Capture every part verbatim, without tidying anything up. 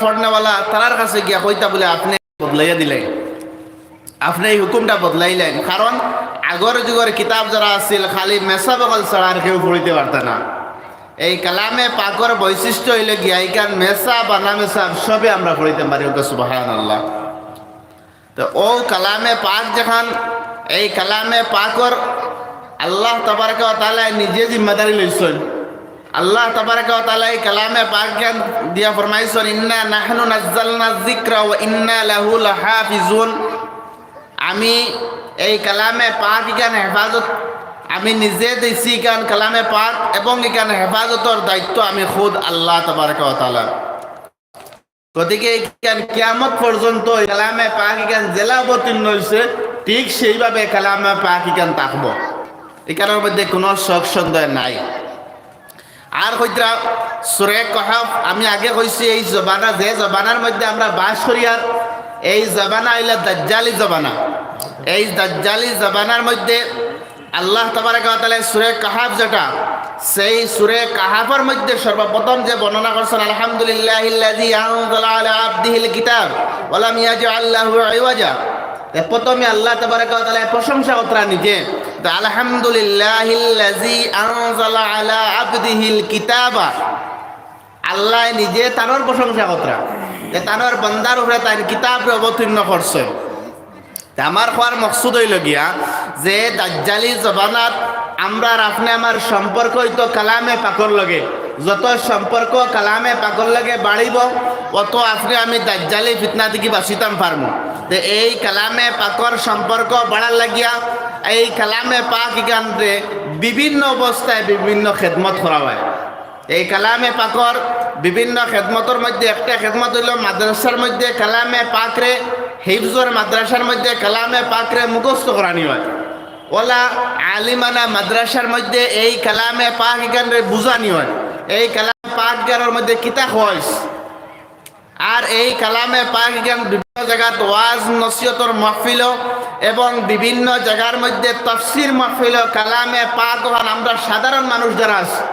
পড়নেওয়ালা, তারার কাছে গিয়া কইতা বুলে, "আপনে বদলাইয়া দিলাইন, আপনে এই হুকুমটা বদলাইলাইন, কারণ আগর যুগর কিতাব যারা আছিল, খালি মেসাব অকল ছাড়া আর কেউ পড়িতে পারতা না।" এই কালামে পাকর বৈশিষ্ট্য অইলো গিয়া, ইখান মেসাব, আনা মেসাব সবে আমরা পড়িতে পারি। ওকে, সুবহানাল্লাহ। তো অউ কালামে পাক যেখান, এই কালামে পাকর আল্লাহ তাবারাকা ওয়া তাআলা নিজে জিম্মাদারি লইছইন। আল্লাহ তাবারাকা ওয়া তাআলা এই কালামে পাক দিয়া ফরমাইছইন, "ইন্না নাহনু নাজ্জালনা যিকরা ওয়া ইন্না লাহু লাহাফিজুন।" আমি এই কালামে পাক ইখান হেফাজত, আমি নিজে দিছি ইখান কালামে পাক, এবং ইখান হেফাজতর দায়িত্ব আমি খুদ আল্লাহ তাবারাকা ওয়া তাআলা। গতিকে ইখান কিয়ামত পর্যন্ত এই কালামে পাক ইখান যেলা অবতীর্ণ অইছে, ঠিক সেইভাবে কালামে পাক ইখান থাকবো, ইখানর মধ্যে কোনো শক সন্দেহ নাই। আর কইতরা, সূরা কাহাফ, আমি আগে কইছি, এই জমানা, যে জমানার মধ্যে আমরা বাস করি, আর এই জমানা অইলো দাজ্জালি জমানা। এই দাজ্জালি জমানার মধ্যে আল্লাহ তাবারাকা ওয়া তাআলা সূরা কাহাফ যেটা, সেই সূরা কাহাফর মধ্যে সর্বপ্রথম যে বর্ণনা করছইন, "আলহামদুলিল্লাহিল্লাযী আনজালা আলা আবদিহিল কিতাব ওয়া লাম ইয়াজআল লাহু ইওয়াজা।" এ প্রথমে আল্লাহ তাবারাকা ওয়া তাআলা প্রশংসা করতরা নিজে, তো, "আলহামদুলিল্লাহিল্লাযী আনজালা আলা আবদিহিল কিতাবা।" আল্লাহ নিজে তানর প্রশংসা করতরা, যে তানর বান্দার উপরে তাইন কিতাবরে অবতীর্ণ করছইন। তে আমার কওয়ার মকসুদ অইলো গিয়া যে দাজ্জালি জমানাত আমরার আপনে আমার সম্পর্ক অইতো কালামে পাকর লগে। যত সম্পর্ক কালামে পাকর লগে বাড়িবো, অত আপনে আমি দাজ্জালি ফিতনা থাকি বাঁচিতাম পারমু। তে এই কালামে পাকর সম্পর্ক বাড়ার লাগিয়া এই কালামে পাক ইখানরে বিভিন্ন অবস্থায় বিভিন্ন খেদমত করা অয়। এই কালামে পাকর বিভিন্ন খেদমতর মধ্যে একটা খেদমত অইলো মাদ্রাসার মধ্যে কালামে পাকরে হিফজর মাদ্রাসার মধ্যে কালামে পাকরে মুখস্থ করানি অয়। অলা আলিমানা মাদ্রাসার মধ্যে এই কালামে পাক ইখানরে বুঝানি অয়, এই কালামে পাক ইখানর মধ্যে কিতা কইছে। আর এই কালামে পাক ইখান বিভিন্ন জাগাত ওয়াজ নসিহতর মাহফিলো এবং বিভিন্ন জাগার মধ্যে তাফসীর মাহফিলো কালামে পাক অখান আমরা সাধারণ মানুষ যারা আছি,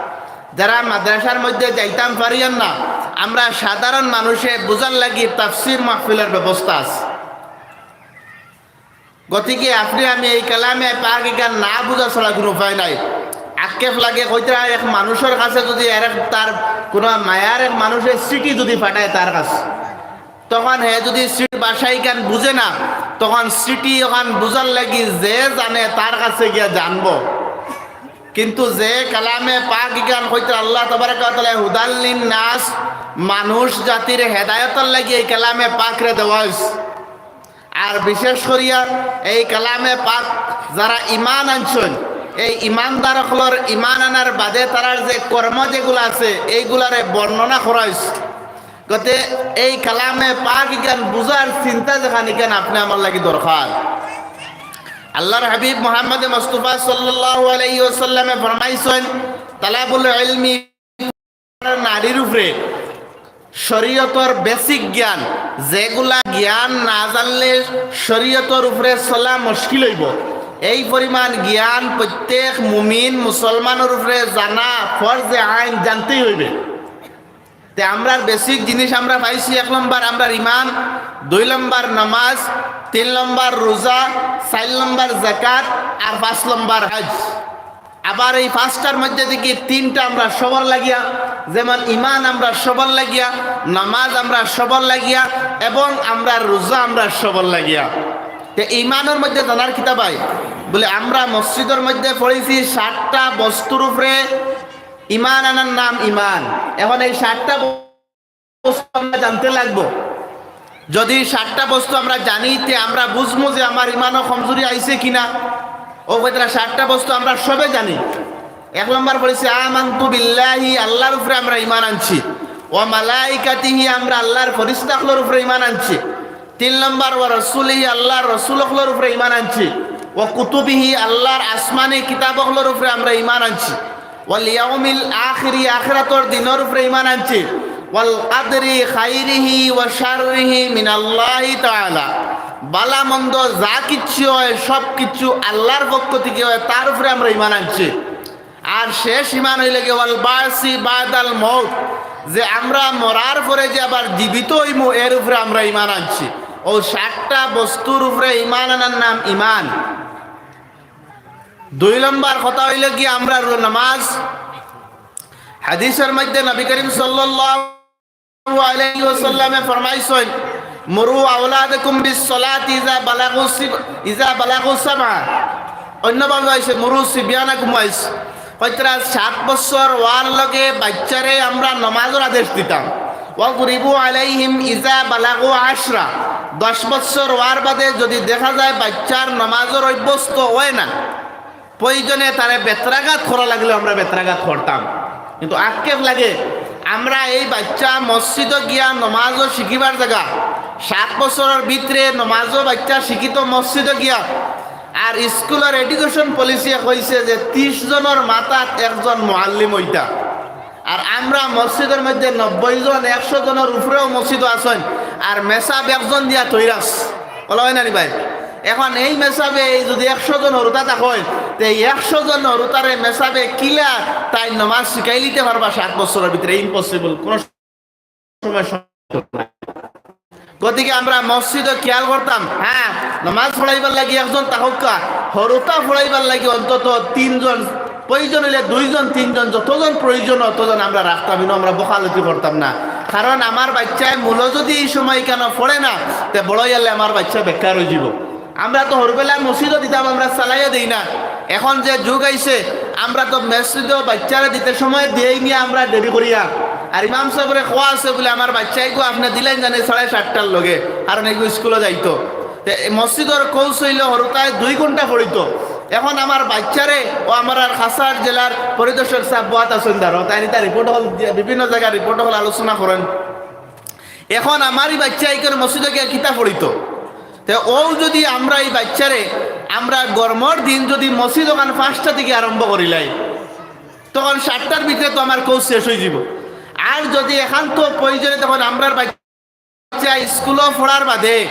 যারা মাদ্রাসার মধ্যে যাইতাম পারিয়ার না, আমরা সাধারণ মানুষে বুঝার লাগি তাফসীর মাহফিলর ব্যবস্থা আছে। গতিকে আপনে আমি এই কালামে পাক ইখান না বুঝা ছাড়া কুনু উপায় নাই। আক্ষেপ লাগে, কইতরা এক মানুষর কাছে যুদি আরেক তার কুনু মায়ার এক মানুষে চিঠি যুদি পাঠায় তার কাছে, তখন হে যুদি চিঠির ভাষা ইখান বুঝে না, তখন চিঠি অখান বুঝার লাগি যে জানে তার কাছে গিয়া জানবো। কিন্তু যে কালামে পাক ইখান কইতরা আল্লাহ তাবারাকা ওয়া তাআলা হুদাল লিন নাস, মানুষ জাতির হেদায়তর লাগি এই কালামে পাকরে দেওয়া অইছে। আর বিশেষ করিয়া এই কালামে পাক যারা ঈমান আনছইন, এই ঈমানদার অকলর ঈমান আনার বাদে তারার যে কর্ম যেগুলা আছে, এইগুলারে বর্ণনা করা অইছে। গতে এই কালামে পাক ইখান বুঝার চিন্তা যেখান ইখান আপনে আমার লাগি দরকার। আল্লাহর হাবিব মুহাম্মদ মুস্তাফা সাল্লাল্লাহু আলাইহি ওয়াসাল্লামে ফরমাইছইন, "তালাবুল ইলমি", নারীর উপরে শরীয়তর বেসিক জ্ঞান, যেগুলা জ্ঞান না জানলে শরীয়তর উপরে চলা মুশকিল অইবো, এই পরিমাণ জ্ঞান প্রত্যেক মুমিন মুসলমানর উপরে জানা ফরজে আইন, জানতেই অইবে। তে আমরার বেসিক জিনিস আমরা পাইছি, এক নম্বর আমরার ঈমান, দুই নম্বর নামাজ, তিন নম্বর রোজা, চাইর নম্বর যাকাত, আর পাঁচ নম্বর হজ। আবার এই পাঁচটার মধ্যে থাকি তিনটা আমরার সবর লাগিয়া, যেমন ঈমান আমরার সবর লাগিয়া, নামাজ আমরার সবর লাগিয়া, এবং আমরার রোজা আমরার সবর লাগিয়া। তে ঈমানর মধ্যে জানার কিতা ভাই? বুলে, আমরা মসজিদর মধ্যে পড়ছি সাতটা বস্তুর উপরে ঈমান আনার নাম ঈমান। এখন এই সাতটা বস্তু আমরা জানতে লাগবো। যুদি সাতটা বস্তু আমরা জানি, তে আমরা বুঝমু যে আমার ঈমানো কমজুরি আইছে কিনা। অউ কইতরা সাতটা বস্তু আমরা সবে জানি। এক নম্বর পড়ছি, "আমানতু বিল্লাহি", আল্লাহর উপরে আমরা ঈমান আনছি। "ওয়া মালাইকাতিহি", আমরা আল্লাহর ফিরিস্তা অকলর উপরে ঈমান আনছি। তিন নম্বর, "ওয়া রাসূলিহি", আল্লাহর রসুল অকলর উপরে ঈমান আনছি। "ওয়া কুতুবিহি", আল্লাহর আসমানি কিতাব অকলর উপরে আমরা ঈমান আনছি। "ওয়াল ইয়াউমিল আখিরি", আখিরাতর দিনর উপরে ঈমান আনছি। "ওয়াল কাদরি খাইরিহি ওয়া শাররিহি মিনাল্লাহি তাআলা", ভালা মন্দ যা কিচ্ছু অয়, সব কিচ্ছু আল্লাহর পক্ষ থাকি অয়, তার উপরে আমরা ঈমান আনছি। আর শেষ ঈমান অইলো গিয়া "ওয়াল বাসি বাদাল মউত", যে আমরা মরার পরে যে আবার জীবিত অইমু, এর উপরে আমরা ঈমান আনছি। অউ সাতটা বস্তুর উপরে ঈমান আনার নাম ঈমান। দুই নম্বর কথা অইলো গিয়া আমরার নামাজ। হাদিসের মধ্যে নবী করিম সাল্লাল্লাহু আলাইহি ওয়াসাল্লামে ফরমাইছইন, "মুরু আওলাদাকুম বিস সালাতি ইজা বালাগু সিব-, ইজা বালাগু সাবআ।" অন্যভাবে আইছে, "মুরু সিবিয়ানাকুম" আইছে। কইতরা সাত বছর অওয়ার লগে বাইচ্চারে আমরা নমাজর আদেশ দিতাম। "ওয়াদরিবু আলাইহিম ইজা বালাগু আশরা।" দশ বছর অওয়ার বাদে যদি দেখা যায় বাইচ্চার নমাজর অভ্যস্ত অয় না, প্রয়োজনে তারে বেত্রাঘাত করা লাগলেও আমরা বেত্রাঘাত করতাম। কিন্তু আক্ষেপ লাগে, আমরা এই বাইচ্চা মসজিদো গিয়া নমাজও শিখিবার জাগা, সাত বছরর ভিতরে নমাজও বাইচ্চা শিখিত মসজিদো গিয়া। আর স্কুলর education policy-এ কইছে যে ত্রিশ জনর মাথাত একজন মুআল্লিম অইতা। আর আমরা মসজিদর মধ্যে নব্বই জন, একশো জনর উপরেও মসজিদো আছইন, আর মেসাব একজন দিয়া থইরাস। বলা অয় না নি ভাই? এখন এই মেসাবে এই যদি একশো জন হুরুতা থাকইন, তে এই একশো জন হুরুতারে মেসাবে কিলা তাইন নমাজ শিখাইলিতে পারবা সাত বছরর ভিতরে? Impossible, কোনো সময় সম্ভব নায়। গতিকে আমরা মসজিদো খেয়াল করতাম, হ্যাঁ, নমাজ পড়াইবার লাগি একজন থাকউক্কা, হুরুতা পড়াইবার লাগি অন্তত তিনজন, প্রয়োজন অইলে দুইজন, তিনজন, যতজন প্রয়োজন অতজন আমরা রাখতাম, ইনো আমরা বখালতি করতাম না। কারণ আমার বাইচ্চায় মূলো যদি এই সময় কেন পড়ে না, তে বড় অইলে আমার বাইচ্চা বেকার অইযিবো। আমরা তো হুরুবেলা মসজিদো দিতাম, আমরা চালাইয়া দেই না। এখন যে যুগ আইছে, আমরা তো মসজিদো বাইচ্চারে দিতে সময় দিয়াই নিয়া আমরা দেরি করিয়া। আর ইমাম সাবরে কওয়া আছে বুলে, "আমার বাইচ্চাইগু আপনে দিলাইন জানে সাড়ে সাতটার লগে, কারণ এইগু স্কুলো যাইতো।" তে মসজিদর course অইলো হুরুতায় দুই ঘন্টা পড়িতো। এখন আমার বাইচ্চারে, ও আমার আর কাছাড় জেলার পরিদর্শক সাব বওয়াত আছইন দাঁড়াও, তাইন ইতা report হকল দিয়া, বিভিন্ন জাগার report হকল আলোচনা করইন। এখন আমার ই বাইচ্চাইগু মসজিদো গিয়া কিতা পড়িতো? তে অউ যদি আমরা ই বাইচ্চারে, আমরা গরমর দিন যদি মসজিদ অখান পাঁচটা থাকি আরম্ভ করিলাই, তখন সাতটার ভিতরে তো আমার course শেষ অইযিবো। আর যদি একান্ত প্রয়োজনে তখন আমরার বাইচ্চা স্কুলো পড়ার বাদে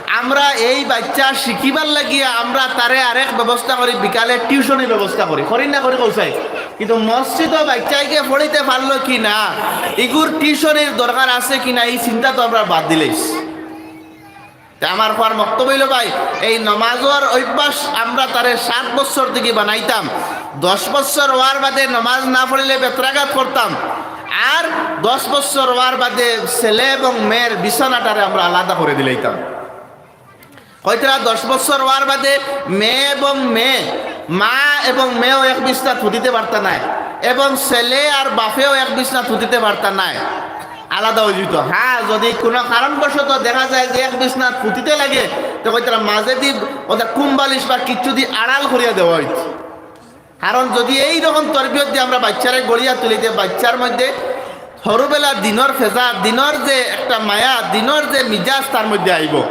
আমরা এই বাইচ্চা শিখিবার লাগিয়া আমরা তারে আরেক ব্যবস্থা করি, বিকালে tuition-র ব্যবস্থা করি, করি না করি কউছাই? কিন্তু মসজিদো বাইচ্চাইগু পড়িতে পারলো কি না, ইগুর tuition-র দরকার আছে কি না, ই চিন্তা তো আমরা বাদ দিলাইছি। তে আমার কওয়ার মক্তব্য অইলো ভাই, এই নমাজর অভ্যাস আমরা তারে সাত বছর থাকি বানাইতাম, দশ বছর অওয়ার বাদে নমাজ না পড়িলে বেত্রাঘাত করতাম, আর দশ বছর অওয়ার বাদে ছেলে এবং মেয়ের বিছানাটারে আমরা আলাদা করি দিলাইতাম। কইতরা দশ বছর অওয়ার বাদে মেয়ে এবং মেয়ে, মা এবং মেয়েও এক বিছনাত হুতিতে পারতা নায়, এবং ছেলে আর বাপেও এক বিছনাত হুতিতে পারতা নায়, আলাদা অইযিতো। হ্যাঁ, যদি কোনো কারণবশত দেখা যায় যে এক বিছনাত হুতিতে লাগে, তে কইতরা মাঝেদি ওটা কুম্বালিশ বা কিচ্ছুদি আড়াল করিয়া দেওয়া অইতো। কারণ যদি এই রকম তরবিয়ত দিয়া আমরা বাইচ্চারে গড়িয়া তুলি, তে বাইচ্চার মধ্যে হুরুবেলা দিনর ফেজা, দিনর যে একটা মায়া, দিনর যে মিজাজ তার মধ্যে আইবো।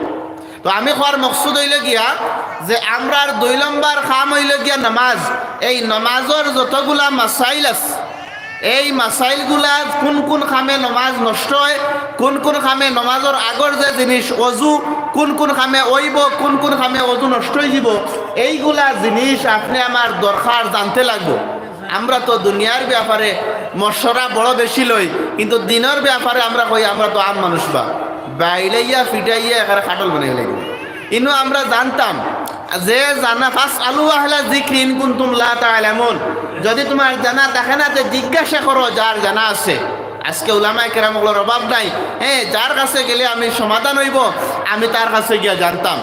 তো আমি কওয়ার মকসুদ অইলো গিয়া যে আমরার দুই নম্বর কাম অইলো গিয়া নমাজ। এই নমাজর যতগুলা মাসাইল আছে, এই মাসাইলগুলা কুন কুন কামে নমাজ নষ্ট অয়, কুন কুন কামে নমাজর আগর যে জিনিস অজু, কুন কুন কামে অইবো, কুন কুন কামে অজু নষ্ট অইযিবো, এইগুলা জিনিস আপনে আমার দরকার জানতে লাগবো। আমরা তো দুনিয়ার ব্যাপারে মশওরা বড় বেশি লই, কিন্তু দিনর ব্যাপারে আমরা কই, আমরা তো আম মানুষ বা বাইলাইয়া ফিটাইয়া একেবারে কাটল বানাই ফেলাই দিবো। ইনো আমরা জানতাম যে জানা, "ফাসআলু আহলা যিকরি ইন কুনতুম লা তা'লামুন।" যদি তুমার জানা থাকে না, তে জিজ্ঞাসা করো যার জানা আছে। আজকে উলামায়ে কেরাম অকলর অভাব নাই। হ্যাঁ, যার কাছে গেলে আমি সমাধান অইবো, আমি তার কাছে গিয়া জানতাম।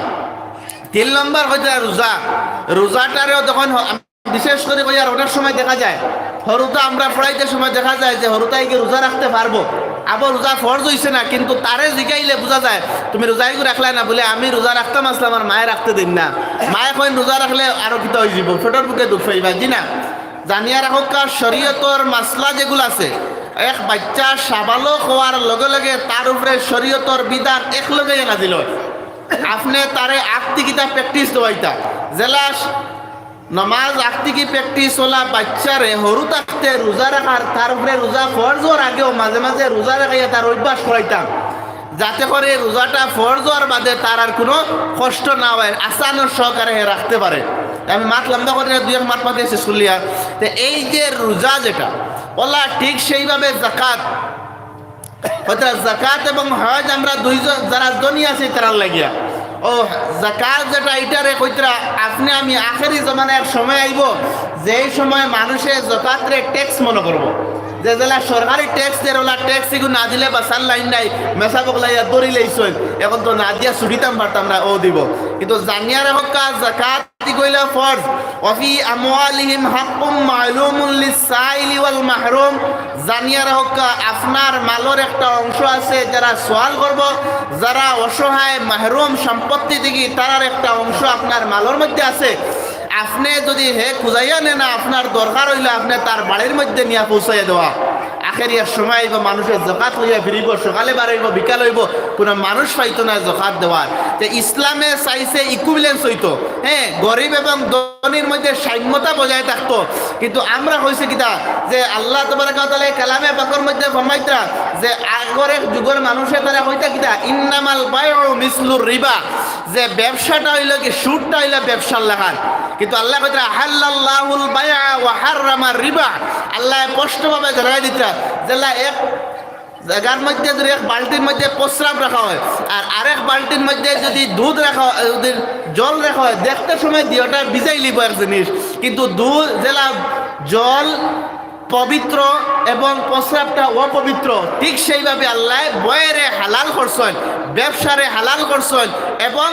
তিন নম্বর অইলো রোজা। রোজাটারেও তখন হ-, বিশেষ করি কইয়ার অনেক সময় দেখা যায়, হুরুতা আমরা পড়াইতে সময় দেখা যায় যে হুরুতাইগু রোজা রাখতে পারবো, আবার রোজা ফরজ অইছে না, কিন্তু তারে জিগাইলে বুঝা যায়, "তুমি রোজাইগু রাখলায় না?" বুলে, "আমি রোজা রাখতাম আছলাম, আমার মায়ে রাখতে দেইন না।" মায়ে কইন, "রোজা রাখলে আরো কিতা অইযিবো, পেটর ভুকে দুখ পাইবা।" জি না, জানিয়া রাখউক্কা, শরীয়তর মাসলা যেগুলা আছে, এক বাইচ্চা সাবালক অওয়ার লগে লগে তার উপরে শরীয়তর বিধান একলগে নাজিল অয়। আপনে তারে আগ থাকি কিতা practice দেওয়াইতা, যেলা নমাজ আগ থাকি practice অলা বাইচ্চারে হুরু থাকতে রোজা রাখার, তার উপরে রোজা ফরজ অওয়ার আগেও মাঝে মাঝে রোজা রাখাইয়া তার অভ্যাস করাইতাম, যাতে করে রোজাটা ফরজ অওয়ার বাদে তার আর কুনু কষ্ট না অয়, আসানর সহকারে হে রাখতে পারে। আমি মাত লম্বা করি না, দুই এক মাত মাতিয়া শেষ করলিয়ার। তে এই যে রোজা যেটা, অলা ঠিক সেইভাবে জাকাত, কইতরা জাকাত এবং হজ আমরা দুইজন যারা ধনী আছি তারার লাগিয়া। ও জাকাত যেটা, ইটারে কইতরা, আপনে আমি আখেরি জমানার সময় আইবো, যেই সময় মানুষে জাকাতরে ট্যাক্স মনে করবো, যে যেলা সরকারি ট্যাক্স দের, ওলা ট্যাক্স ইগু না দিলে বাঁচার লাইন নাই, মেসাব অকলাইয়া ধরি লইছইন, এখন তো না দিয়া ছুটিতাম পারতাম না, ও দিবো। কিন্তু জানিয়া রাখউক্কা, জাকাত ইগু অইলো ফরজ। ওয়া ফি আমওয়ালিহিম হাক্কুম মা'লুমুল লিস-সাইলি ওয়াল মাহরুম। জানিয়া রাখউক্কা, আপনার মালর একটা অংশ আছে, যারা সওয়াল করবো, যারা অসহায় মাহরুম সম্পত্তি থাকি, তারার একটা অংশ আপনার মালর মধ্যে আছে। আপনে যদি হে খুজাইয়া নেয় না, আপনার দরকার অইলে আপনে তার বাড়ির মধ্যে নিয়া পৌঁছাইয়া দেওয়া। আখেরি এক সময় আইবো, মানুষে জাকাত লইয়া ফিরিবো, সকালে বারইবো, বিকাল অইবো, কুনু মানুষ পাইতো না জাকাত দেওয়ার। তে ইসলামে চাইছে ইকুইভ্যালেন্স অইতো, হ্যাঁ, গরিব এবং ধনীর মধ্যে সাম্যতা বজায় থাকতো। কিন্তু আমরা কইছি কিতা, যে আল্লাহ তাবারাকা ওয়া তাআলা কালামে পাকর মধ্যে ফরমাইতরা যে আগর এক যুগর মানুষে তারা কইতা কিতা, "ইন্নামাল বাইউ মিসলুর রিবা", যে ব্যবসাটা অইলো কি, সুদটা অইলো ব্যবসার লাখান। কিন্তু আল্লায় কইতরা, "আহাল্লাল্লাহুল বাইআ ওয়া হাররামার রিবা।" আল্লায় স্পষ্টভাবে জানাই দিতরা, যেলা এক জাগার মধ্যে যদি এক বালতির মধ্যে প্রস্রাব রাখা অয়, আর আরেক বালতির মধ্যে যদি দুধ রাখা অয়, যদি জল রাখা অয়, দেখতে সময় দুইওটা ভিজাইলিবো এক জিনিস, কিন্তু দুধ যেলা জল পবিত্র এবং প্রস্রাবটা অপবিত্র, ঠিক সেইভাবে আল্লায় বয়রে হালাল করছইন, ব্যবসারে হালাল করছইন এবং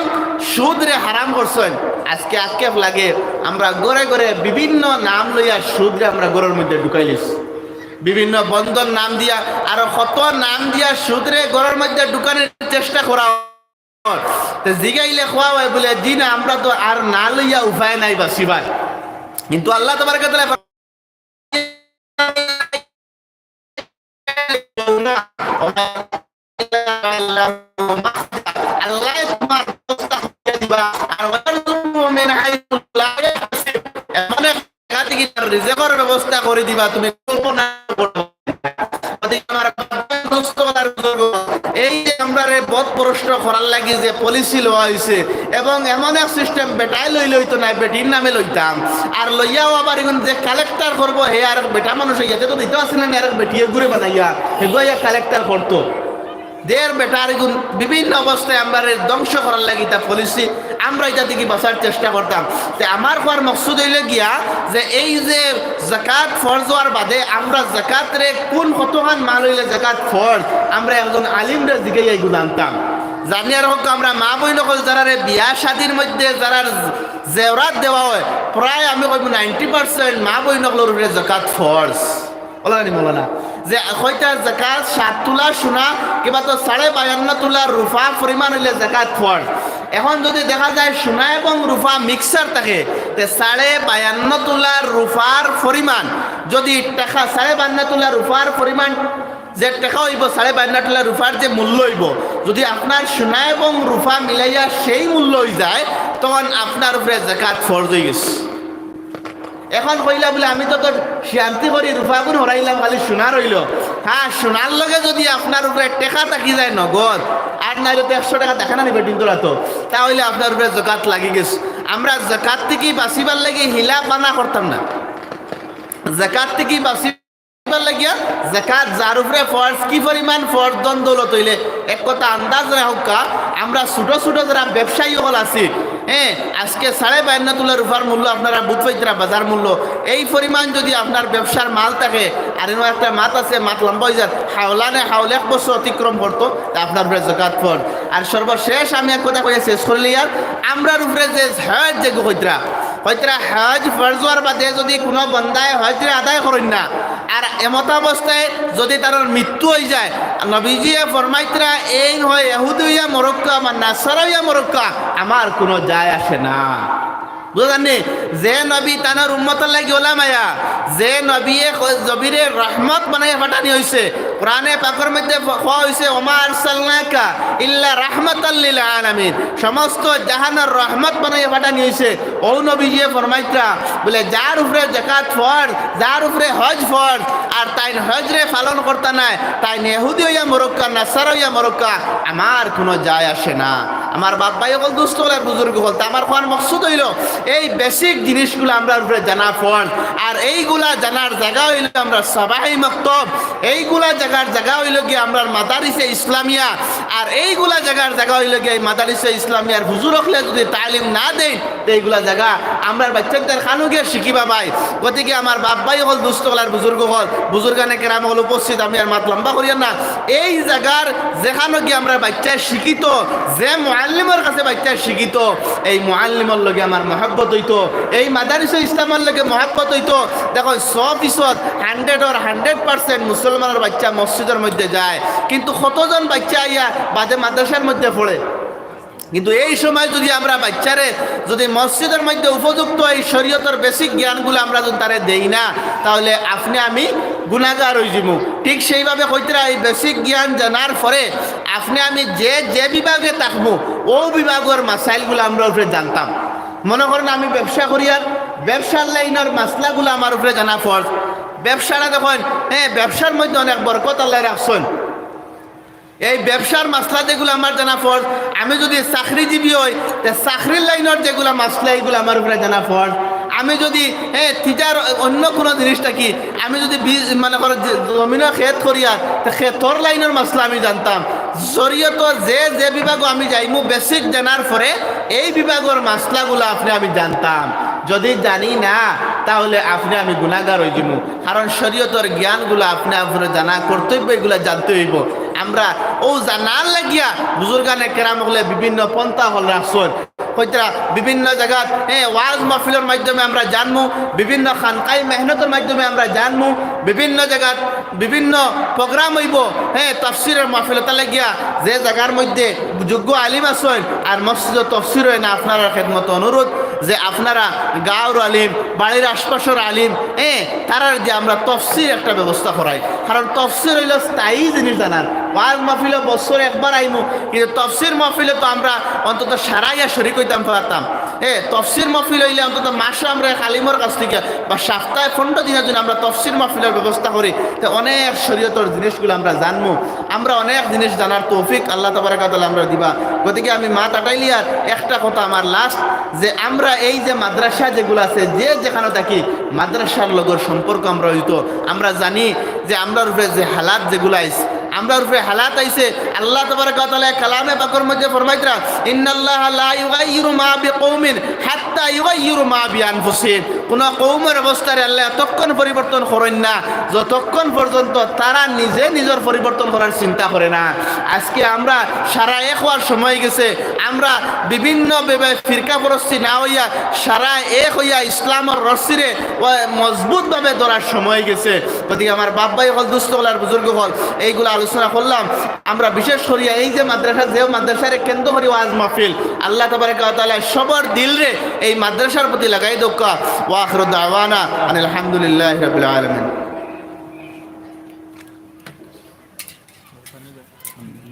সুদরে হারাম করছইন। আজকে আক্ষেপ লাগে, আমরা ঘরে ঘরে বিভিন্ন নাম লইয়া সুদরে আমরা ঘরর মধ্যে ঢুকাইলিছি। বিভিন্ন বন্ধন নাম দিয়া, আরো কত নাম দিয়া সুদরে ঘরর মধ্যে ঢুকানির চেষ্টা করা অয়। তে জিগাইলে কওয়া অয় বুলে, "জি না, আমরা তো আর না লইয়া উপায় নাই বাঁচিবার।" কিন্তু আল্লাহ তাবারাকা ওয়া তাআলা আল্লায় তুমার ব্যবস্থা করিয়া দিবা। আর ওয়ারযুকহু মিন হাইসু লা ইয়াহতাসিব। এমন এক জাগা থাকি তার রিজিকর ব্যবস্থা করি দিবা, তুমি কল্পনা করো না। গতিকে আমার দোস্ত, এই যে আমরারে পথভ্রষ্ট করার লাগি যে পলিসি লওয়া অইছে, এবং এমন এক সিস্টেম বেটায় লইলে অইতো নায়, বেটির নামে লইতাম। আর লইয়াও আবার ইগুন যে কালেক্টর করবো, হে আর বেটা মানুষ, ইয়াতে তো দিতে আসলে না, আর বেটিয়ে ঘুরে বানাইয়া, হেগুয়া কালেক্টর করতো। দের বেটার ইগুন বিভিন্ন অবস্থায় আমরারে ধ্বংস করার লাগি তা পলিসি, আমরা ইটা থাকি বাঁচার চেষ্টা করতাম। তে আমার কওয়ার মকসুদ অইলো গিয়া যে এই যে জাকাত ফরজ অওয়ার বাদে আমরা জাকাতরে কুন কতখান মাল অইলে জাকাত ফরজ, আমরা একজন আলিমরে জিগাইয়া ইগুন জানতাম। জানিয়া রাখউক্কা, আমরা মা বইন অকল যারারে বিয়া শাদির মধ্যে যারার জেওরাত দেওয়া অয়, প্রায় আমি কইমু নাইনটি পার্সেন্ট মা বইন অকলর উপরে জাকাত ফরজ। অলা নি মৌলানা, যে কইতা জাকাত সাত তুলা সোনা কিবা তো সাড়ে বায়ান্ন তুলা রুফা পরিমাণ অইলে জাকাত ফরজ। এখন যদি দেখা যায় সোনা এবং রুফা মিক্সার থাকে, তে সাড়ে বায়ান্ন তুলা রুফার পরিমাণ যদি টেকা, সাড়ে বায়ান্ন তুলা রুফার পরিমাণ যে টেকা অইবো, সাড়ে বায়ান্ন তুলা রুফার যে মূল্য অইবো, যদি আপনার সোনা এবং রুফা মিলাইয়া সেই মূল্য অইযায়, তখন আপনার উপরে জাকাত ফরজ অইগেছে। এখন কইলা বুলে, "আমি তো তোর শান্তি করি রুফাগুন হরাইলাম, খালি সোনা রইলো।" হ্যাঁ, সোনার লগে যদি আপনার উপরে টেকা থাকি যায় নগদ, আর নাইলে তো একশো টেকা থাকে না নি বেটিন্তর আতো, তা অইলে আপনার উপরে জাকাত লাগি গেছে। আমরা জাকাত থাকি বাঁচিবার লাগি হিলা পানা করতাম না। জাকাত থাকি বাঁচিবার লাগিয়া জাকাত যার উপরে ফরজ, কি পরিমাণ ফরজ ধন দৌলত অইলে, এক কথা আন্দাজ রাখউক্কা, আমরা ছোট ছোট যারা ব্যবসায়ী অকল আছি, হ্যাঁ, আজকে সাড়ে বায়ান্ন তুলা রুফার মূল্য আপনারা বুঝ পাইতরা বাজার মূল্য, এই পরিমাণ যদি আপনার ব্যবসার মাল থাকে, আর এনো একটা মাত আছে, মাত লম্বা অইযার, হাওলানে হাওল এক বছর অতিক্রম করতো, তা আপনার উপরে জাকাত ফরজ। আর সর্বশেষ আমি এক কথা কইয়া শেষ করিলিয়ার, আমরার উপরে যে হজ যেগু কইতরা, কইতরা হজ ফরজ অওয়ার বাদে যদি কুনু বন্দায় হজরে আদায় করইন না, আর এমতাবস্থায় যদি তার মৃত্যু অইযায়, নবীজিয়ে ফরমাইতরা, "এইন হয় ইহুদি অইয়া মরউক্কা বা নাসারা অইয়া মরউক্কা, আমার কুনু যায় আসে না।" বুঝছইন নি? যে নবী তানর উম্মতর লাগি অলা মায়া, যে নবীয়ে ক-, নবীরে রহমত বানাইয়া পাঠানি অইছে, কোরআনে পাকর মধ্যে ফ-, কওয়া অইছে, "ওমা আরসালনাকা ইল্লা রাহমাতাল লিল আলামিন।" সমস্ত জাহানর রহমত বানাইয়া পাঠানি অইছে। অউ নবীজিয়ে ফরমাইতরা, বুলে, "যার উপরে জাকাত ফরজ, যার উপরে হজ ফরজ, আর তাইন হজরে পালন করতা নায়, তাইন ইহুদি অইয়া মরউক্কা, নাসারা অইয়া মরউক্কা, আমার কুনু যায় আসে না।" আমার বাপ ভাই অকল, দুস্ত অকল আর বুজুর্গ অকল, তে আমার কওয়ার মকসুদ অইলো, এই বেসিক জিনিসগুলা আমরার উপরে জানা ফরজ। আর এইগুলা জানার জাগা অইলো আমরার সাবাহি মক্তব, এইগুলা জাগার জাগা অইলো গিয়া আমরার মাদারিসে ইসলামিয়া, আর এইগুলা জাগার জাগা অইলো গিয়া এই মাদারিসে ইসলামিয়ার হুজুর অকলে যুদি তালিম না দেইন, তে এইগুলা জাগা আমরার বাইচ্চাইন্তর কানো গিয়া শিখিবা ভাই। গতিকে আমার বাপ ভাই অকল, দুস্ত অকল আর বুজুর্গ অকল, বুজুর্গানে কেরাম অকল উপস্থিত, আমি আর মাত লম্বা করিয়ার না। এই জাগার যেখানো গিয়া আমরার বাইচ্চায় শিখিতো, যে মুআল্লিমর কাছে বাইচ্চায় শিখিতো, এই মুআল্লিমর লগে আমার মহব্বত অইতো, এই মাদারিসে ইসলামর লগে মহব্বত অইতো। দেখো, শ ফিছদ, hundred or hundred percent মুসলমানর বাইচ্চা মসজিদর মধ্যে যায়, কিন্তু কতজন বাইচ্চা আইয়া বাদে মাদ্রাসার মধ্যে পড়ে? কিন্তু এই সময় যুদি আমরা বাইচ্চারে যুদি মসজিদর মধ্যে উপযুক্ত এই শরীয়তর বেসিক জ্ঞানগুলা আমরা যুদি তারে দেই না, তাইলে আপনে আমি গুনাগার অইযিমু। ঠিক সেইভাবে কইতরা, এই বেসিক জ্ঞান জানার পরে আপনে আমি যে, যে বিভাগে থাকমু, অউ বিভাগর মাসাইলগুলা আমরার উপরে জানতাম। মনো করইন আমি ব্যবসা করিয়ার, ব্যবসার লাইনর মাসলাগুলা আমার উপরে জানা ফরজ। ব্যবসাটা দেখইন, হ্যাঁ, ব্যবসার মধ্যে অনেক বরকত আল্লায় রাখছইন। এই ব্যবসার মাসলা যেগুলা আমার জানা ফরজ। আমি যুদি চাকরিজীবী অই, তে চাকরির লাইনর যেগুলা মাসলা, এইগুলা আমার উপরে জানা ফরজ। আমি যুদি, হ্যাঁ, তিজার অইন্য কুনু জিনিস থাকি, আমি যুদি বীজ, মনো করো যে জমিনো খেত করিয়ার, তে খেতর লাইনর মাসলা আমি জানতাম। শরীয়তর যে, যে বিভাগো আমি যাইমু, বেসিক জানার পরে এই বিভাগর মাসলাগুলা আপনে আমি জানতাম। যুদি জানি না, তাইলে আপনে আমি গুনাগার অইযিমু। কারণ শরীয়তর জ্ঞানগুলা আপনে আপনে জানা কর্তব্য, এইগুলা জানতে অইবো। আমরা অউ জানার লাগিয়া বুজুর্গানে কেরাম অকলে বিভিন্ন পন্থা অকল রাখছইন। কইতরা বিভিন্ন জাগাত, হ্যাঁ, ওয়াজ মাহফিলর মাধ্যমে আমরা জানমু, বিভিন্ন খানকাই মেহনতর মাধ্যমে আমরা জানমু, বিভিন্ন জাগাত বিভিন্ন program অইবো, হ্যাঁ, তাফসিরর মাহফিল। অতার লাগিয়া যে জাগার মধ্যে যোগ্য আলিম আছইন আর মসজিদো তফসির অয় না, আপনারার খেদমতো অনুরোধ যে আপনারা গাঁওর আলিম, বাড়ির আশপাশর আলিম, হ্যাঁ, তারার দিয়া আমরা তফসির একটা ব্যবস্থা করাই। কারণ তফসির অইলো স্থায়ী জিনিস জানার। ওয়াজ মাহফিলো বছরে একবার আইমু, কিন্তু তফসির মাহফিলো তো আমরা অন্তত সারা আইয়া শরিক অইতাম পারতাম। এ, তফসির মাহফিল অইলে অন্তত মাসো আমরা এক আলিমর কাছ থাকি বা সপ্তাহে পনরো দিনর জন্য আমরা তফসির মাহফিলর ব্যবস্থা করি, তে অনেক শরীয়তর জিনিসগুলা আমরা জানমু, আমরা অনেক জিনিস জানার তৌফিক আল্লাহ তাবারাকা ওয়া তাআলা আমরারে দিবা। গতিকে আমি মাত আটাইলিয়ার একটা কথা আমার last, যে আমরা এই যে মাদ্রাসা যেগুলা আছে, যে যেখানো থাকি, মাদ্রাসার লগর সম্পর্ক আমরা অইতো, আমরা জানি যে আমরার উপরে যে হালাত যেগুলা আইছে, আমরার উপরে হালাত আইছে। আল্লাহ তাবারাকা ওয়া তাআলা কালামে পাকর মধ্যে ফরমাইতরা, "ইন্নাল্লাহা লা ইউগাইয়িরু মা বিকাওমিন হাত্তা ইউগাইয়িরু মা বিআনফুসিহিম।" কুনু কওমর অবস্থারে আল্লায় অতক্ষণ পরিবর্তন করইন না, যতক্ষণ পর্যন্ত তারা নিজে নিজর পরিবর্তন করার চিন্তা করে না। আজকে আমরা সারা এক অওয়ার সময় গেছে, আমরা বিভিন্নভাবে ফিরকাপরস্তি না অইয়া সারা এক অইয়া ইসলামর রশিরে মজবুতভাবে ধরার সময় গেছে। গতিকে আমার বাপ ভাই অকল, দুস্ত অকল আর বুজুর্গ অকল, এইগুলা আলোচনা করলাম। আমরা বিশেষ করিয়া এই যে মাদ্রাসা, যে মাদ্রাসারে কেন্দ্র করি ওয়াজ মাহফিল, আল্লাহ তাবারাকা ওয়া তাআলা সবর দিলরে এই মাদ্রাসার প্রতি লাগাই দেউক্কা। ওয়া আখিরু দাওয়ানা আনিল হামদুলিল্লাহি রাব্বিল আলামিন।